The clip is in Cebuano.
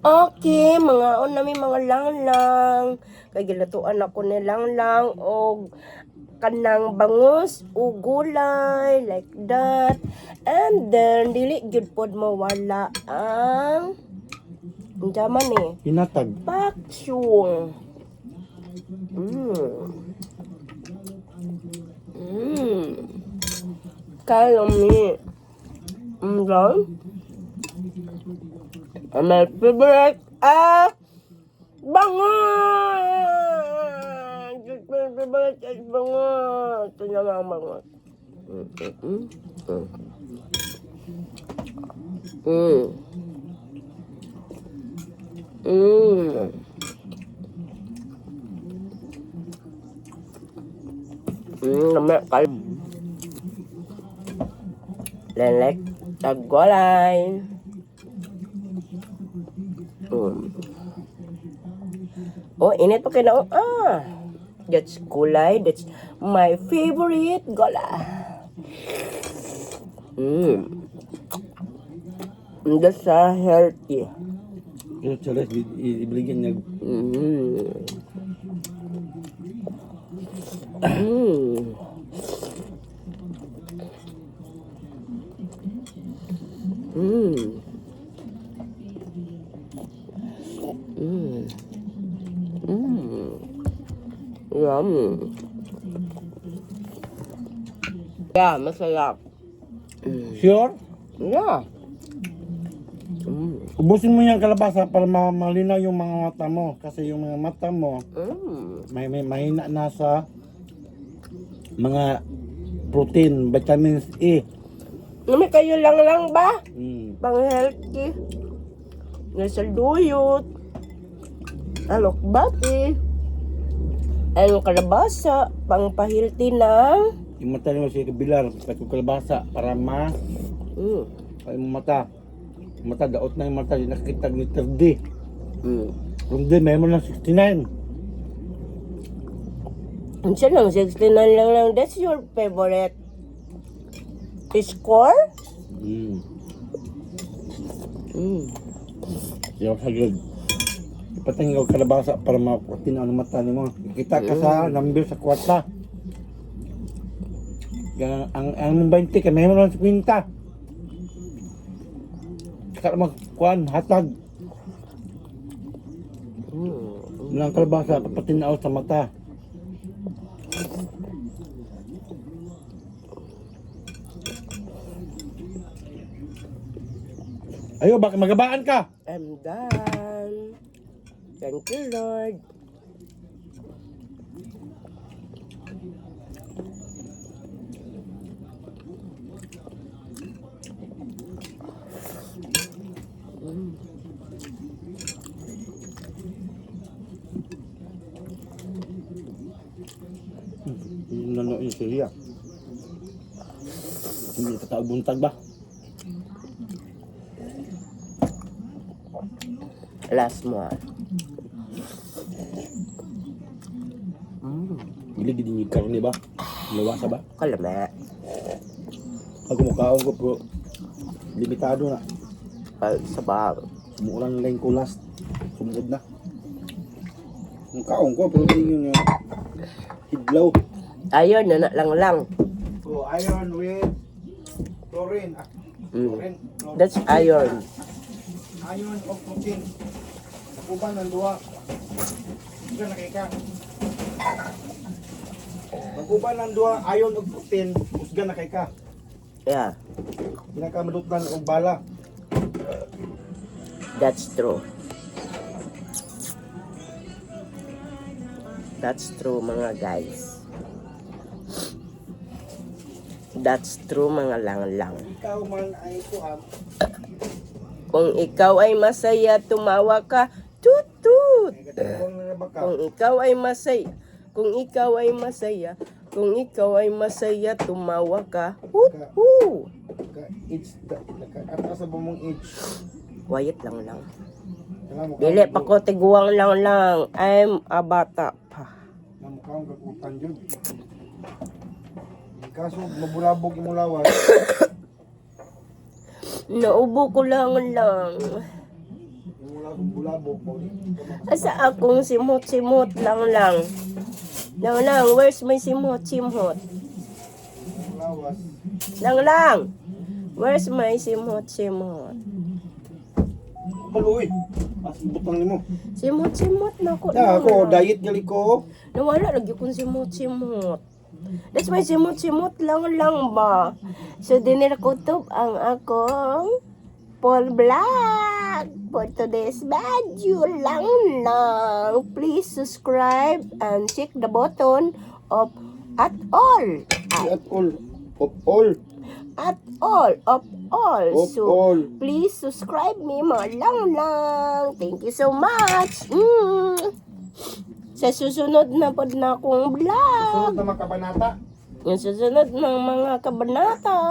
Okay, mangaon nami, mga langlang. Kay gilatuan ako ni langlang og kanang bangus o gulay like that. And then dili gyud pod mawala ang unsa man eh? Hinatag. Paksiw. Kalami. Doon. And my favorite, ah, bangus! My favorite is bangus. Ito na lang ang bangus. Lami kal. Lelek tagolay. Oh, init pa kayo na. Oh, ah. That's gulay. That's my favorite gulay. That's healthy. Yung chalas, ibigyan niya. Yum. Yeah, masarap. Sure? Yeah. Ubusin mo yung kalabasa para malinaw yung mga mata mo. Kasi yung mga mata mo, may mahina na sa mga protein, vitamins E. Nami kayo lang lang ba? Mm. Pang healthy. Nasa duyot. Alokbati. Ang kalabasa, pang pahilty ng Yung mata nyo si Bilar, pati yung kalabasa para ma ay yung mata. Yung mata, daot na yung mata, di nakikita ni 3D. Kung di, may mo lang 69. Unsa lang, 69 lang lang. That's your favorite score? Mm. Siya sa good. Ipatingin ko kalabasa para maputin ang mata nimo. Kita ka sa number sa kwarta. Yan, ang 20 kay may mo lang 50. Saka magkuan hatag. Lang kalabasa papatinaw sa mata. Ayo, baka magabaan ka. I'm done. Thank you, Lord. Yung nano yung Syria. Hindi ka tao buntag ba? Last one. Gili gid yung karne ba? Lawasa ba? Kalama. Ako mukaon ko pero limitado na. Ay, sabaw. Sumuulan na lang ko last. Sumuod na. Mukaon ko pero hindi yun yung hidlaw. Ayun, na lang lang. So iron with chlorine. Ah, chlorine. That's iron. Iron of protein. Uban ng duha. Ika na kay ka. Mag-uban ng duha, iron og protein, usga na kay ka. Yeah, Pinakamalutlan og bala. That's true. That's true, mga guys. That's true, mga lang-lang. Ikaw man ay kuam. Kung ikaw ay masaya, tumawa ka. Tut tut. Ay katiguang na ba ka? Kung ikaw ay masaya, kung ikaw ay masaya, kung ikaw ay masaya, tumawa ka. Hoot hoo. Ka age naka sa ba mong age? Quiet lang lang. Kailangan mo Dili pa ko tiguang lang lang. I'm a bata pa. Na mukha ang kakutan jud. Kaso mabulabog imong lawas. Naubo ko lang lang. Bulabog mo. Asa akong simot-simot lang lang. Lang lang, where's my simot-simot? Lawas. Lang lang. Where's my simot-simot? Maluoy. As butang nimo. Simot-simot na ko. Na ako lang. diet gali ko. Nawala lagi kong simot-simot. That's my simot-simot lang lang ba? So, dinirakutob ang akong Paul Black for today's video lang lang. Please subscribe and check the button of at all. At all. Of all. At all. Of all. Of So, all. please subscribe me mga lang lang. Thank you so much. Sa susunod na pod na akong vlog. Sunod na mga kabanata. Yung susunod ng mga kabanata.